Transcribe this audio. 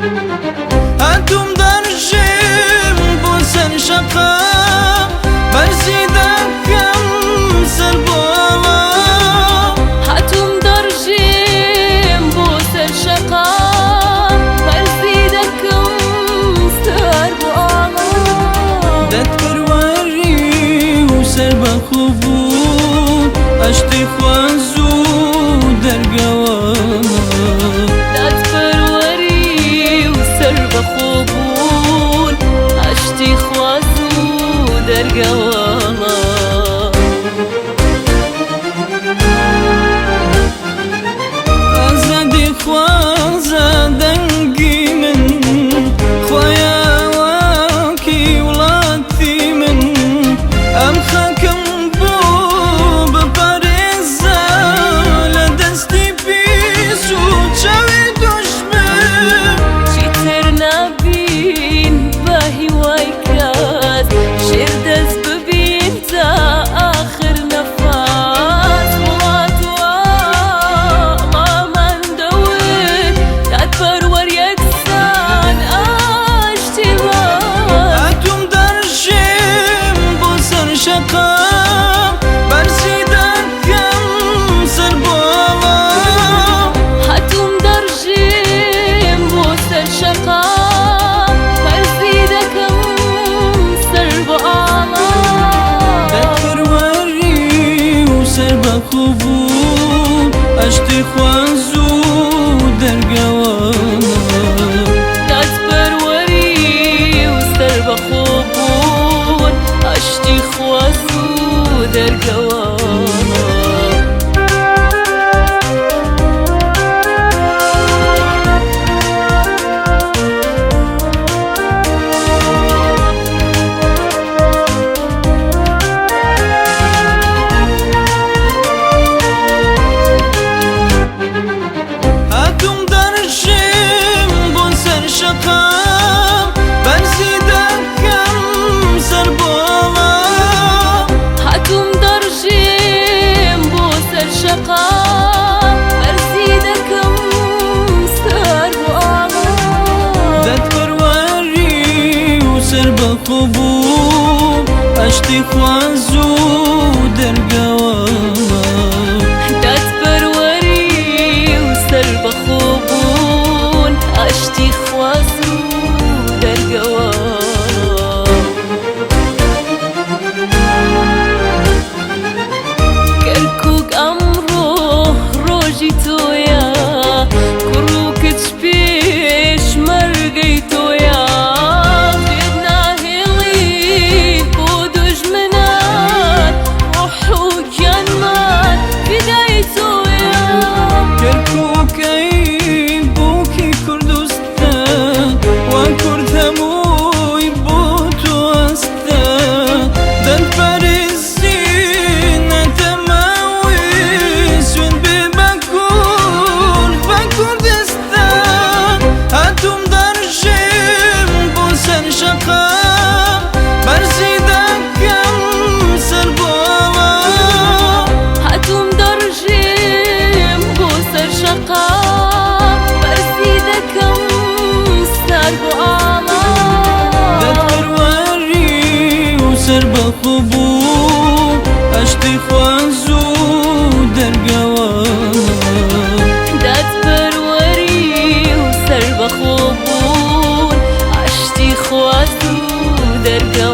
هاتووم دەرژێم بۆ سەر شەقام، بەرزی دەکەم سەر بۆ ئاڵا. هاتووم دەڕژێم بۆ سەر شەقام، بەرزی دەکەم سەر بۆ ئاڵا. دادپەروەری و سەربەخۆ بوون، ئاشتی خواز و دەرگەوە. دادپەروەری و سەربەخۆ بوون، ئاشتی خواز و دەرگەوەڵا. ئازادی خوازە دەنگی من، خۆیاواکی وڵاتی من، ئەم خاکم بۆ بپارێزە لە دەستی پیس و چاوی دوژمن. چیتر نابین بە هیوای کەس، شێر دەست ببین تا ئاخر نەفاس. وڵات واڵامان دەوت، دادپەروەر یەکسان ئاشتی باز. هاتووم دەرژێم بۆ سەر شەقام، بەرزی دەکەم سەر بۆ ئاڵا. هاتووم دەڕژێم بۆ سەر شەقام، بەرزی دەکەم سەر بۆ ئاڵا. دادپەروەری و سەربەخۆ بوون، ئاشتی خواز و دەرگەوە. دادپەروەری و سەربەخۆ بوون، ئاشتی خواز و دەرگەوە. هاتووم دەرژێم بۆ سەر شەقام، بەرزی دەکەم سەر بۆ ئاڵا. هاتووم دەڕژێم بۆ سەر شەقام، بەرزی دەکەم سەر بۆ ئاڵا. دادپەروەری و سەربەخۆ بوون، ئاشتی خواز و دەرگەوە. دادپەروەری و سەربەخۆ بوون، ئاشتی خواز و دەرگەوە. کەرکووک ئەمڕۆ ڕۆژی تۆیە، کوڕ و کچ پێشمەرگەی تۆیە. جێت ناهێڵی بۆ دوژمنان، ڕۆح و گیانمان فیدای تۆیە. کەرکووکەی بووکی کوردستان، وا کورد هەمووی بۆ تۆ ئەستە. دەنگپارێزی نەتەماوی، سوێن بێ بە کورد بە کوردستان. هاتووم دەرژێم بۆ سەر شەقام، بەرزی دەکەم سەر بۆ ئاڵا. هاتووم دەڕژێم بۆ سەر شەقام، بەرزی دەکەم سەر بۆ ئاڵا. دادپەروەری و سەربەخۆ بوون، ئاشتی خواز و دەرگەوە. دادپەروەری و سەربەخۆ بوون، ئاشتی خواز و دەرگەوە.